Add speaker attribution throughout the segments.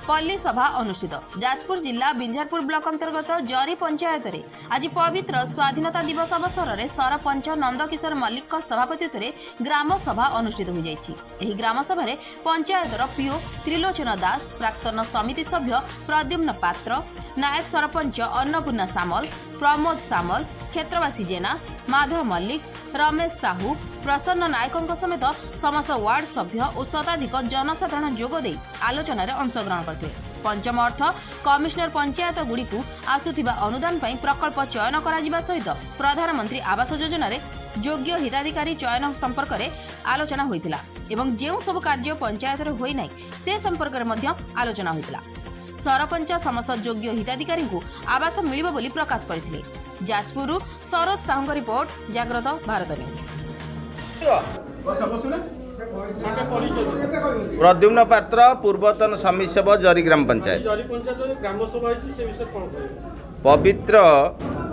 Speaker 1: ପଲ୍ଲୀ ସଭା ଅନୁଷ୍ଠିତ। ଯାଜପୁର ଜିଲ୍ଲା ବିଞ୍ଝାରପୁର ବ୍ଲକ ଅନ୍ତର୍ଗତ ଜରି ପଞ୍ଚାୟତରେ ଆଜି ପବିତ୍ର ସ୍ୱାଧୀନତା ଦିବସ ଅବସରରେ ସରପଞ୍ଚ ନନ୍ଦକିଶୋର ମଲ୍ଲିକଙ୍କ ସଭାପତିତ୍ୱରେ ଗ୍ରାମ ସଭା ଅନୁଷ୍ଠିତ ହୋଇଯାଇଛି। ଏହି ଗ୍ରାମ ସଭାରେ ପଞ୍ଚାୟତର ପିଓ ତ୍ରିଲୋଚନ ଦାସ, ପ୍ରାକ୍ତନ ସମିତି ସଭ୍ୟ ପ୍ରଦ୍ୟୁମ୍ନ ପାତ୍ର, ନାୟବ ସରପଞ୍ଚ ଅନ୍ନପୂର୍ଣ୍ଣା ସାମଲ, ପ୍ରମୋଦ ସାମଲ, କ୍ଷେତ୍ରବାସୀ ଜେନା, ମାଧବ ମଲ୍ଲିକ, ରମେଶ ସାହୁ, ପ୍ରସନ୍ନ ନାୟକଙ୍କ ସମେତ ସମସ୍ତ ୱାର୍ଡ ସଭ୍ୟ ଓ ଶତାଧିକ ଜନସାଧାରଣ ଯୋଗ ଦେଇ ଆଲୋଚନାରେ ଅଂଶଗ୍ରହଣ କରିଥିଲେ। ପଞ୍ଚମ ଅର୍ଥ କମିଶନର ପଞ୍ଚାୟତ ଗୁଡ଼ିକୁ ଆସୁଥିବା ଅନୁଦାନ ପାଇଁ ପ୍ରକଳ୍ପ ଚୟନ କରାଯିବା ସହିତ ପ୍ରଧାନମନ୍ତ୍ରୀ ଆବାସ ଯୋଜନାରେ ଯୋଗ୍ୟ ହିତାଧିକାରୀ ଚୟନ ସମ୍ପର୍କରେ ଆଲୋଚନା ହୋଇଥିଲା ଏବଂ ଯେଉଁ ସବୁ କାର୍ଯ୍ୟ ପଞ୍ଚାୟତରେ ହୋଇନାହିଁ, ସେ ସମ୍ପର୍କରେ ମଧ୍ୟ ଆଲୋଚନା ହୋଇଥିଲା। ସରପଞ୍ଚ ସମସ୍ତ ଯୋଗ୍ୟ ହିତାଧିକାରୀଙ୍କୁ ଆବାସ ମିଳିବ ବୋଲି ପ୍ରକାଶ କରିଥିଲେ। ଯାଜପୁରରୁ ସରୋଜ ସାହୁଙ୍କ ରିପୋର୍ଟ, ଜାଗ୍ରତ ଭାରତ ନ୍ୟୁଜ୍।
Speaker 2: ପ୍ରଦ୍ୟୁମ୍ନ ପାତ୍ର, ପୂର୍ବତନ ସମିତି ସଭ୍ୟ, ଜରି ଗ୍ରାମ ପଞ୍ଚାୟତ।
Speaker 3: ଜରି ପଞ୍ଚାୟତରେ ଗ୍ରାମ ସଭା ହେଇଛି, ସେ ବିଷୟରେ କ'ଣ କହିବେ?
Speaker 2: ପବିତ୍ର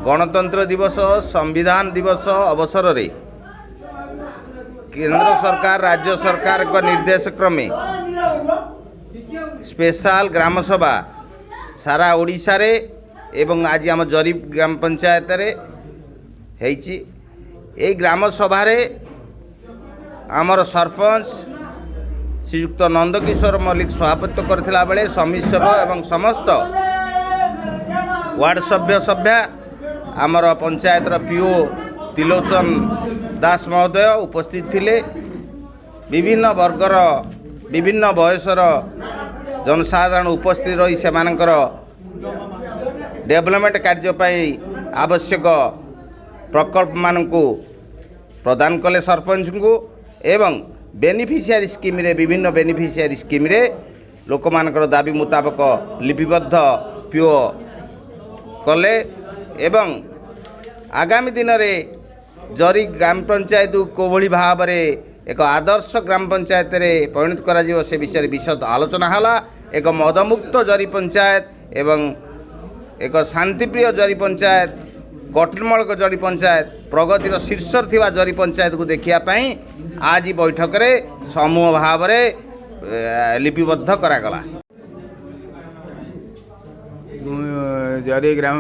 Speaker 2: ଗଣତନ୍ତ୍ର ଦିବସ, ସମ୍ବିଧାନ ଦିବସ ଅବସରରେ କେନ୍ଦ୍ର ସରକାର, ରାଜ୍ୟ ସରକାରଙ୍କ ନିର୍ଦ୍ଦେଶ କ୍ରମେ ସ୍ପେଶାଲ ଗ୍ରାମସଭା ସାରା ଓଡ଼ିଶାରେ ଏବଂ ଆଜି ଆମ ଜରି ଗ୍ରାମ ପଞ୍ଚାୟତରେ ହେଇଛି। ଏହି ଗ୍ରାମ ସଭାରେ ଆମର ସରପଞ୍ଚ ଶ୍ରୀଯୁକ୍ତ ନନ୍ଦକିଶୋର ମଲ୍ଲିକ ସଭାପତିତ୍ୱ କରିଥିଲା ବେଳେ ସମିତି ସଭ୍ୟ ଏବଂ ସମସ୍ତ ୱାର୍ଡ଼ ସଭ୍ୟ, ସଭ୍ୟା, ଆମର ପଞ୍ଚାୟତର ପିଓ ତ୍ରିଲୋଚନ ଦାସ ମହୋଦୟ ଉପସ୍ଥିତ ଥିଲେ। ବିଭିନ୍ନ ବର୍ଗର, ବିଭିନ୍ନ ବୟସର ଜନସାଧାରଣ ଉପସ୍ଥିତ ରହି ସେମାନଙ୍କର ଡେଭଲପମେଣ୍ଟ କାର୍ଯ୍ୟ ପାଇଁ ଆବଶ୍ୟକ ପ୍ରକଳ୍ପମାନଙ୍କୁ ପ୍ରଦାନ କଲେ ସରପଞ୍ଚଙ୍କୁ ଏବଂ ବେନିଫିସିଆରୀ ସ୍କିମ୍ରେ, ବିଭିନ୍ନ ବେନିଫିସିଆରୀ ସ୍କିମ୍ରେ ଲୋକମାନଙ୍କର ଦାବି ମୁତାବକ ଲିପିବଦ୍ଧ ପିଓ କଲେ ଏବଂ ଆଗାମୀ ଦିନରେ ଜରି ଗ୍ରାମ ପଞ୍ଚାୟତକୁ କିଭଳି ଭାବରେ ଏକ ଆଦର୍ଶ ଗ୍ରାମ ପଞ୍ଚାୟତରେ ପରିଣତ କରାଯିବ, ସେ ବିଷୟରେ ବିଶଦ ଆଲୋଚନା ହେଲା। ଏକ ମଦମୁକ୍ତ ଜରି ପଞ୍ଚାୟତ ଏବଂ ଏକ ଶାନ୍ତିପ୍ରିୟ ଜରି ପଞ୍ଚାୟତ, ଗଠନମୂଳକ ଜରି ପଞ୍ଚାୟତ, ପ୍ରଗତିର ଶୀର୍ଷରେ ଥିବା ଜରି ପଞ୍ଚାୟତକୁ ଦେଖିବା ପାଇଁ ଆଜି ବୈଠକରେ ସମୂହ ଭାବରେ ଲିପିବଦ୍ଧ କରାଗଲା।
Speaker 4: ମୁଁ ଜରି ଗ୍ରାମ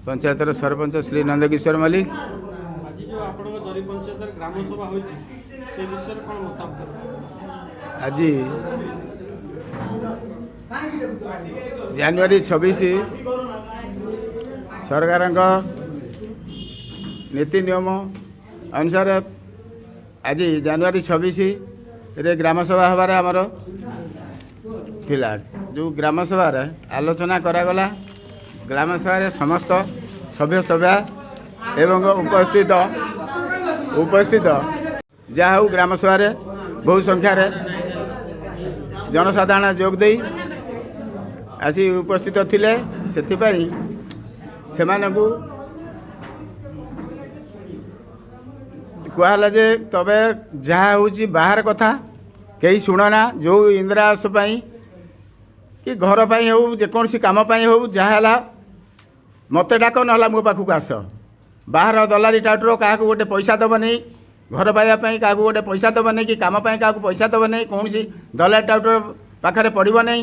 Speaker 4: ପଞ୍ଚାୟତର ସରପଞ୍ଚ ଶ୍ରୀ ନନ୍ଦକିଶୋର ମଲ୍ଲିକ।
Speaker 3: ଆଜି ଯେଉଁ ଆପଣଙ୍କ ଜରି ପଞ୍ଚାୟତରେ ଗ୍ରାମ ସଭା ହୋଇଛି, ସେ ବିଷୟରେ କ'ଣ ମତାମତ?
Speaker 4: ଆଜି ଜାନୁଆରୀ 26 ସରକାରଙ୍କ ନୀତି ନିୟମ ଅନୁସାରେ ଆଜି ଜାନୁଆରୀ 26ରେ ଗ୍ରାମସଭା ହେବାର ଆମର ଥିଲା। ଯେଉଁ ଗ୍ରାମସଭାରେ ଆଲୋଚନା କରାଗଲା, ଗ୍ରାମସଭାରେ ସମସ୍ତ ସଭ୍ୟ ସଭ୍ୟା ଏବଂ ଉପସ୍ଥିତ, ଯାହା ହେଉ ଗ୍ରାମସଭାରେ ବହୁ ସଂଖ୍ୟାରେ ଜନସାଧାରଣ ଯୋଗ ଦେଇ ଆସି ଉପସ୍ଥିତ ଥିଲେ। ସେଥିପାଇଁ ସେମାନଙ୍କୁ କୁହାହେଲା ଯେ ତମେ ଯାହା ହେଉଛି ବାହାର କଥା କେହି ଶୁଣନା। ଯେଉଁ ଇନ୍ଦିରା ଆବାସ ପାଇଁ କି ଘର ପାଇଁ ହେଉ, ଯେକୌଣସି କାମ ପାଇଁ ହେଉ, ଯାହା ହେଲା ମୋତେ ଡାକ, ନହେଲା ମୋ ପାଖକୁ ଆସ। ବାହାର ଦଲାଲି ଟାଉଟର କାହାକୁ ଗୋଟେ ପଇସା ଦେବନି। ଘର ପାଇବା ପାଇଁ କାହାକୁ ଗୋଟେ ପଇସା ଦେବନି କି କାମ ପାଇଁ କାହାକୁ ପଇସା ଦେବନି। କୌଣସି ଦଲାଲି ଟାଉଟର ପାଖରେ ପଡ଼ିବ ନାହିଁ।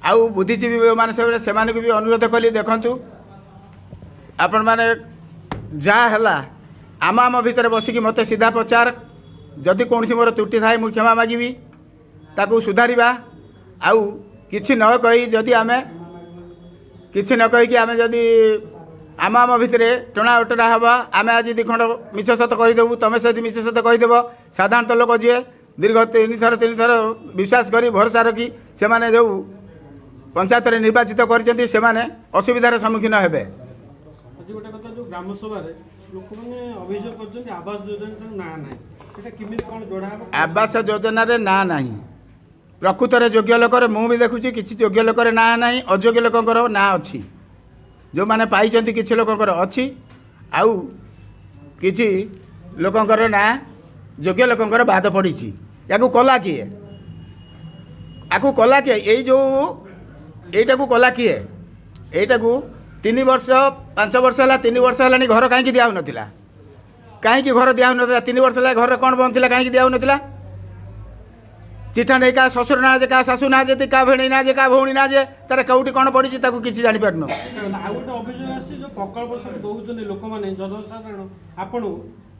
Speaker 4: ଆଉ ବୁଦ୍ଧିଜୀବୀ ମାନେ ସବୁ, ସେମାନଙ୍କୁ ବି ଅନୁରୋଧ କଲି, ଦେଖନ୍ତୁ ଆପଣମାନେ ଯାହା ହେଲା ଆମ ଆମ ଭିତରେ ବସିକି ମୋତେ ସିଧା ପଚାର। ଯଦି କୌଣସି ମୋର ତ୍ରୁଟି ଥାଏ, ମୁଁ କ୍ଷମା ମାଗିବି, ତାକୁ ସୁଧାରିବା। ଆଉ କିଛି ନ କହି ଯଦି ଆମେ କିଛି ନ କହିକି ଆମେ ଯଦି ଆମ ଆମ ଭିତରେ ଟଣା ଓଟରା ହେବା, ଆମେ ଆଜି ଦୁଇ ଖଣ୍ଡ ମିଛ ସତ କହିଦେବୁ, ତୁମେ ସେଠି ମିଛ ସତ କହିଦେବ, ସାଧାରଣତଃ ଲୋକ ଯିଏ ଦୀର୍ଘ ତିନିଥର ତିନିଥର ବିଶ୍ୱାସ କରି ଭରସା ରଖି ସେମାନେ ଯେଉଁ ପଞ୍ଚାୟତରେ ନିର୍ବାଚିତ କରିଛନ୍ତି, ସେମାନେ ଅସୁବିଧାର ସମ୍ମୁଖୀନ ହେବେ।
Speaker 3: ଆଜି ଗୋଟେ କଥା, ଯେଉଁ ଗ୍ରାମ ସଭାରେ ଲୋକମାନେ ଅଭିଯୋଗ କରିଛନ୍ତି ଆବାସ ଯୋଜନାରେ ନାଁ ନାହିଁ, ସେଟା କେମିତି କ'ଣ ଯୋଡ଼ା ହେବ?
Speaker 4: ଆବାସ ଯୋଜନାରେ ନାଁ ନାହିଁ। ପ୍ରକୃତରେ ଯୋଗ୍ୟ ଲୋକର, ମୁଁ ବି ଦେଖୁଛି, କିଛି ଯୋଗ୍ୟ ଲୋକର ନାଁ ନାହିଁ, ଅଯୋଗ୍ୟ ଲୋକଙ୍କର ନାଁ ଅଛି। ଯେଉଁମାନେ ପାଇଛନ୍ତି କିଛି ଲୋକଙ୍କର ଅଛି, ଆଉ କିଛି ଲୋକଙ୍କର ନାଁ ଯୋଗ୍ୟ ଲୋକଙ୍କର ବାଦ ପଡ଼ିଛି। ୟାକୁ କଲା କିଏ? ଆକୁ କଲା କିଏ? ଏଇ ଯେଉଁ ଏଇଟାକୁ କଲା କିଏ? ଏଇଟାକୁ 3 ବର୍ଷ, 5 ବର୍ଷ ହେଲା, 3 ବର୍ଷ ହେଲାଣି, ଘର କାହିଁକି ଦିଆହେଉନଥିଲା? କାହିଁକି ଘର ଦିଆହେଉନଥିଲା? 3 ବର୍ଷ ହେଲା ଘର କ'ଣ ବନ୍ଦ ଥିଲା? କାହିଁକି ଦିଆହେଉନଥିଲା? ଚିଠା ନେଇ କାହା ଶ୍ୱଶୁର ନାଁ ଯେ, କାହା ଶାଶୁ ନାଁ ଯେ, କାହା ଭେଣେଇ ନାଁ ଯେ, କାହା ଭଉଣୀ ନାଁ ଯେ, ତାର କେଉଁଠି କ'ଣ ପଡ଼ିଛି ତାକୁ କିଛି ଜାଣିପାରୁନୁ।
Speaker 3: ଆଉ ଗୋଟେ ଅଭିଯୋଗ ଆସିଛି, ଯେଉଁ ପ୍ରକଳ୍ପ ସବୁ ଦେଉଛନ୍ତି ଲୋକମାନେ, ଜନସାଧାରଣ ଆପଣଙ୍କୁ,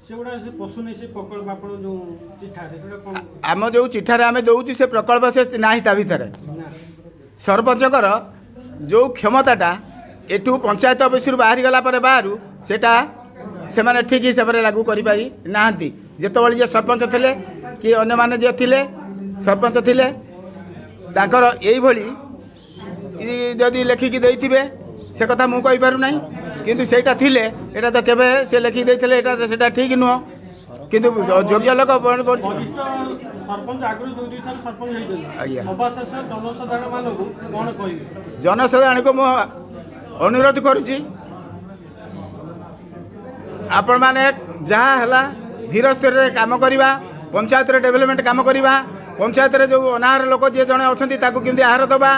Speaker 3: ସେଗୁଡ଼ା ସେ ପଶୁନି ସେ ପ୍ରକଳ୍ପ ଆପଣ ଯେଉଁ ଚିଠାରେ, ସେଟା କ'ଣ?
Speaker 4: ଆମ ଯେଉଁ ଚିଠାରେ ଆମେ ଦେଉଛୁ ସେ ପ୍ରକଳ୍ପ ସେ ନାହିଁ ତା ଭିତରେ।
Speaker 3: ନା।
Speaker 4: ସରପଞ୍ଚଙ୍କର ଯେଉଁ କ୍ଷମତାଟା ଏଠୁ ପଞ୍ଚାୟତ ଅଫିସରୁ ବାହାରି ଗଲା ପରେ ବାହାରୁ ସେଇଟା ସେମାନେ ଠିକ୍ ହିସାବରେ ଲାଗୁ କରିପାରି ନାହାନ୍ତି। ଯେତେବେଳେ ଯିଏ ସରପଞ୍ଚ ଥିଲେ କି ଅନ୍ୟମାନେ ଯିଏ ଥିଲେ ସରପଞ୍ଚ ଥିଲେ, ତାଙ୍କର ଏଇଭଳି ଯଦି ଲେଖିକି ଦେଇଥିବେ ସେ କଥା ମୁଁ କହିପାରୁନାହିଁ, କିନ୍ତୁ ସେଇଟା ଥିଲେ ଏଇଟା ତ କେବେ ସେ ଲେଖିକି ଦେଇଥିଲେ ଏଇଟା ସେଇଟା ଠିକ୍ ନୁହଁ, କିନ୍ତୁ ଯୋଗ୍ୟ ଲୋକ
Speaker 3: ବରିଷ୍ଠ ସରପଞ୍ଚ ଆଗରୁ ଦୁଇ ଦୁଇ ଥର ସରପଞ୍ଚ ହେଇଛନ୍ତି।
Speaker 4: ଆଜ୍ଞା।
Speaker 3: ସଭା ଶେଷ ଜନସାଧାରଣ ମାନଙ୍କୁ କ'ଣ କହିବେ?
Speaker 4: ଜନସାଧାରଣଙ୍କୁ ମୁଁ ଅନୁରୋଧ କରୁଛି, ଆପଣମାନେ ଯାହା ହେଲା ଧୀର ସ୍ଥିରରେ କାମ କରିବା, ପଞ୍ଚାୟତରେ ଡେଭଲପମେଣ୍ଟ କାମ କରିବା, ପଞ୍ଚାୟତରେ ଯେଉଁ ଅନାହାର ଲୋକ ଯିଏ ଜଣେ ଅଛନ୍ତି ତାକୁ କେମିତି ଆହାର ଦେବା,